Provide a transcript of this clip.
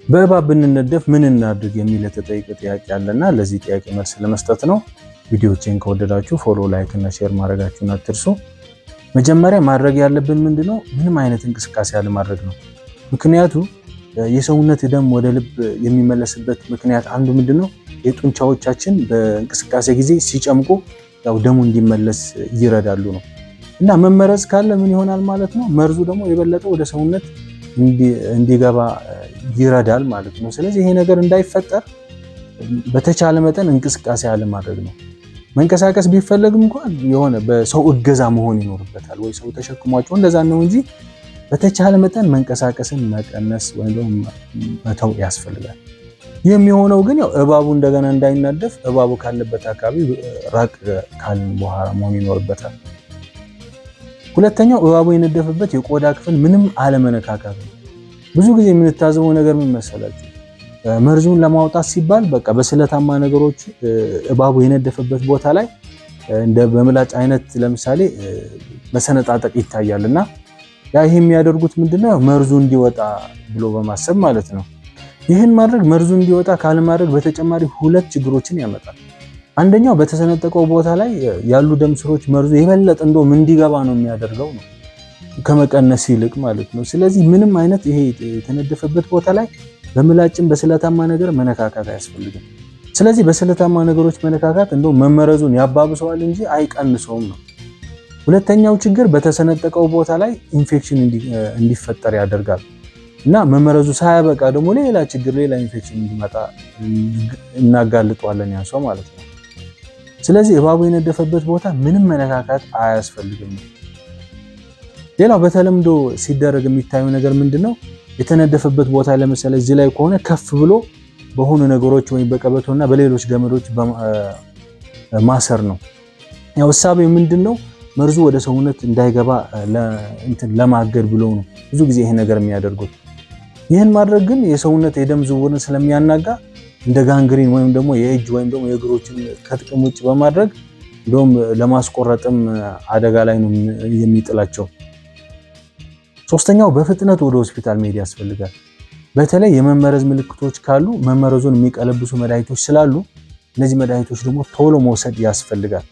በእባብ ብንነደፍ ምን እናድርግ የሚል የተጠየቀ ጥያቄ አለና ለዚህ ጥያቄ መልስ ለመስጠት ነው። ቪዲዮዎችን ከወደዳችሁ follow፣ like እና share ማድረጋችሁን አትርሱ። መጀመሪያ ማድረግ ያለብን ምንድነው? ምንም አይነት እንቅስቃሴ አለማድረግ ነው። ምክንያቱ የሰውነት ደም ወደ ልብ የሚመለስበት ምክንያት አንዱ ምንድነው? የጡንቻዎቻችን በእንቅስቃሴ ጊዜ ሲጨምቁ ያው ደሙ እንዲመለስ ይረዳሉ ነው። እና መመረዝ ካለ ምን ይሆናል ማለት ነው? መርዙ ደግሞ የበለጠ ወደ ሰውነት እንዲገባ ይረዳል ማለት ነው። ስለዚህ ይሄ ነገር እንዳይፈጠር በተቻለ መጠን እንቅስቃሴ አለማድረግ ነው። መንቀሳቀስ ቢፈለግም እንኳን የሆነ በሰው እገዛ መሆን ይኖርበታል፣ ወይ ሰው ተሸክሟቸው እንደዛ ነው እንጂ በተቻለ መጠን መንቀሳቀስን መቀነስ ወይም ደግሞ መተው ያስፈልጋል። ይህ የሚሆነው ግን ያው እባቡ እንደገና እንዳይናደፍ እባቡ ካለበት አካባቢ ራቅ ካልን በኋላ መሆን ይኖርበታል። ሁለተኛው እባቡ የነደፈበት የቆዳ ክፍል ምንም አለመነካካት ነው። ብዙ ጊዜ የምንታዘበው ነገር ምን መሰላችሁ? መርዙን ለማውጣት ሲባል በቃ በስለታማ ነገሮች እባቡ የነደፈበት ቦታ ላይ እንደ በምላጭ አይነት ለምሳሌ መሰነጣጠቅ ይታያል። እና ያ ይሄ የሚያደርጉት ምንድነው መርዙ እንዲወጣ ብሎ በማሰብ ማለት ነው። ይህን ማድረግ መርዙ እንዲወጣ ካለማድረግ በተጨማሪ ሁለት ችግሮችን ያመጣል። አንደኛው በተሰነጠቀው ቦታ ላይ ያሉ ደም ስሮች መርዙ የበለጠ እንደውም እንዲገባ ነው የሚያደርገው ነው ከመቀነስ ይልቅ ማለት ነው። ስለዚህ ምንም አይነት ይሄ የተነደፈበት ቦታ ላይ በምላጭም በስለታማ ነገር መነካካት አያስፈልግም። ስለዚህ በስለታማ ነገሮች መነካካት እንደው መመረዙን ያባብሰዋል እንጂ አይቀንሰውም ነው። ሁለተኛው ችግር በተሰነጠቀው ቦታ ላይ ኢንፌክሽን እንዲፈጠር ያደርጋል እና መመረዙ ሳያበቃ ደግሞ ሌላ ችግር፣ ሌላ ኢንፌክሽን እንዲመጣ እናጋልጠዋለን ያን ሰው ማለት ነው። ስለዚህ እባቡ የነደፈበት ቦታ ምንም መነካካት አያስፈልግም። ሌላው በተለምዶ ሲደረግ የሚታየው ነገር ምንድነው? የተነደፈበት ቦታ ለምሳሌ እዚህ ላይ ከሆነ ከፍ ብሎ በሆኑ ነገሮች ወይም በቀበቶና በሌሎች ገመዶች ማሰር ነው። ያው እሳቤው ምንድነው? መርዙ ወደ ሰውነት እንዳይገባ እንትን ለማገድ ብሎ ነው ብዙ ጊዜ ይሄ ነገር የሚያደርጉት። ይህን ማድረግ ግን የሰውነት የደም ዝውውርን ስለሚያናጋ እንደ gangrene ወይም ደግሞ የእጅ ወይም ደግሞ የእግሮችን ከጥቅም ውጭ በማድረግ እንደውም ለማስቆረጥም አደጋ ላይ ነው የሚጥላቸው። ሶስተኛው በፍጥነት ወደ ሆስፒታል መሄድ ያስፈልጋል። በተለይ የመመረዝ ምልክቶች ካሉ መመረዙን የሚቀለብሱ መድኃኒቶች ስላሉ እነዚህ መድኃኒቶች ደግሞ ቶሎ መውሰድ ያስፈልጋል።